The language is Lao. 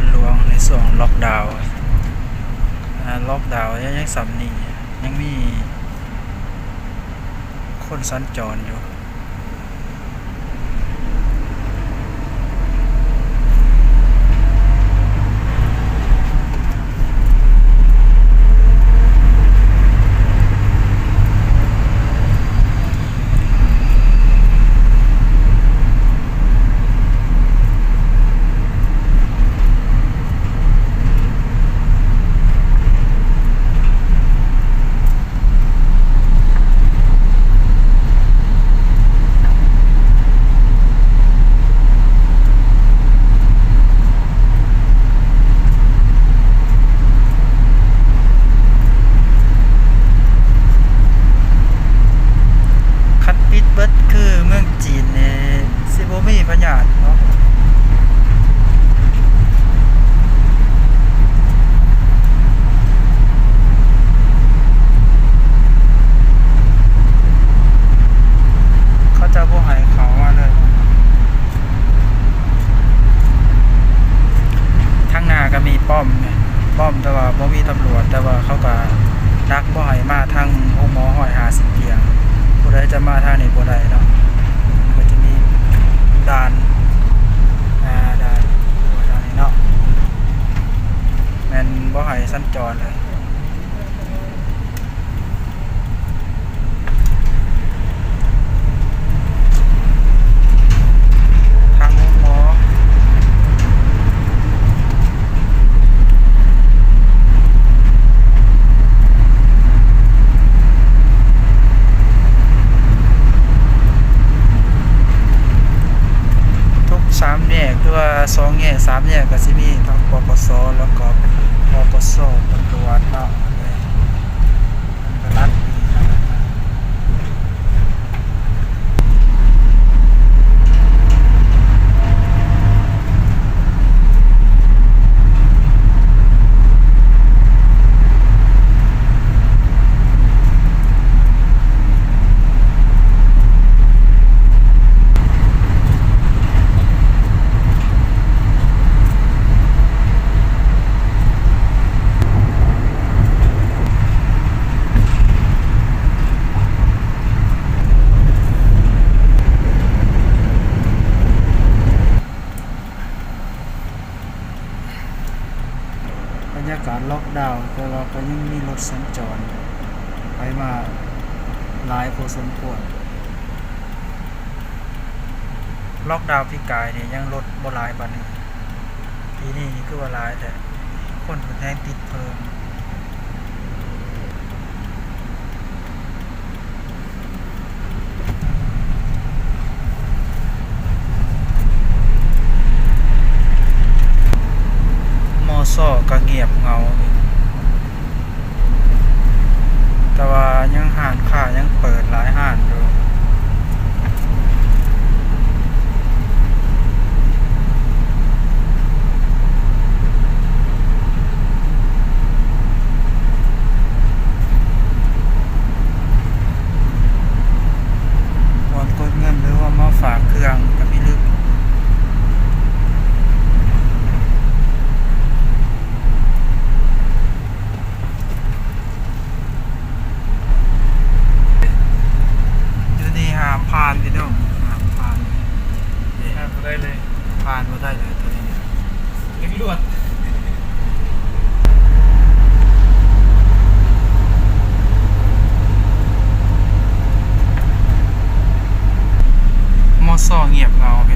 ນຫຼວງໃນຊ່ວງລັອກດາວ ອາ ລັອກດາວຍັງສ່ຳນີ້ ຍັງມີຄົນສັນຈອນຢູ່. ຄັນປິດເບິດຄືເມືອງຈີນນີ້ ຊິບໍ່ມີພະຍາດເນາະ. ເຂົາເຈົ້າບໍ່ໃຫ້ເຂົ້າມາເລີຍ. ທາງໜ້າກໍມີປ້ອມ ປ້ອມ ແຕ່ວ່າບໍ່ມີຕຳຫຼວດ ແຕ່ວ່າເຂົາກໍດັກບໍ່ໃຫ້ມາທາງໂຮງໝໍຮ້ອຍຫ້າສິບຕຽງ. ຜູ້ໃດຈະມາທາງນີ້ບໍ່ໄດ້ເນາະ. ມັນກໍຈະມີດ່ານ ອ່າ ດ່ານ ດ່ານນີ້ເນາະ ແມ່ນບໍ່ໃຫ້ສັນຈອນເລີຍ. ທາງໂຮງໝໍ ທຸກສາມແຍກ ຫຼືວ່າສອງແຍກ ສາມແຍກ ກໍຊິມີທັງ ປກສ ແລ້ວກໍ ປກສ ຕຳຫຼວດເນາະ. ເອີ ເພິ່ນກໍລັດດີເນາະ. ບັນຍາກາດລັອກດາວ ແຕ່ວ່າກໍຍັງມີລົດສັນຈອນໄປມາຫຼາຍພໍສົມຄວນ. ລັອກດາວປີກາຍນີ້ຍັງລົດບໍ່ຫຼາຍປານນີ້ ປີນີ້ນີ້ຄືວ່າຫຼາຍແທ້ ຄົນເພິ່ນແຮ່ງຕິດເພີ່ມ. ມຊ ກໍງຽບເຫງົາ ແຕ່ວ່າຍັງຮ້ານຄ້າຍັງເປີດຫຼາຍຮ້ານຢູ່. ບ່ອນກົດເງິນ ຫຼືວ່າມາຝາກເຄື່ອງກໍມີລຶກ. ຢູ່ນີ້ຫ້າມຜ່ານພີ່ນ້ອງ ຫ້າມຜ່ານ ນີ້ ຜ່ານບໍ່ໄດ້ເລີຍ ຜ່ານບໍ່ໄດ້ເລີຍໂຕນີ້ ເລັ່ງລວດ. ມຊ ງຽບເຫງົາ.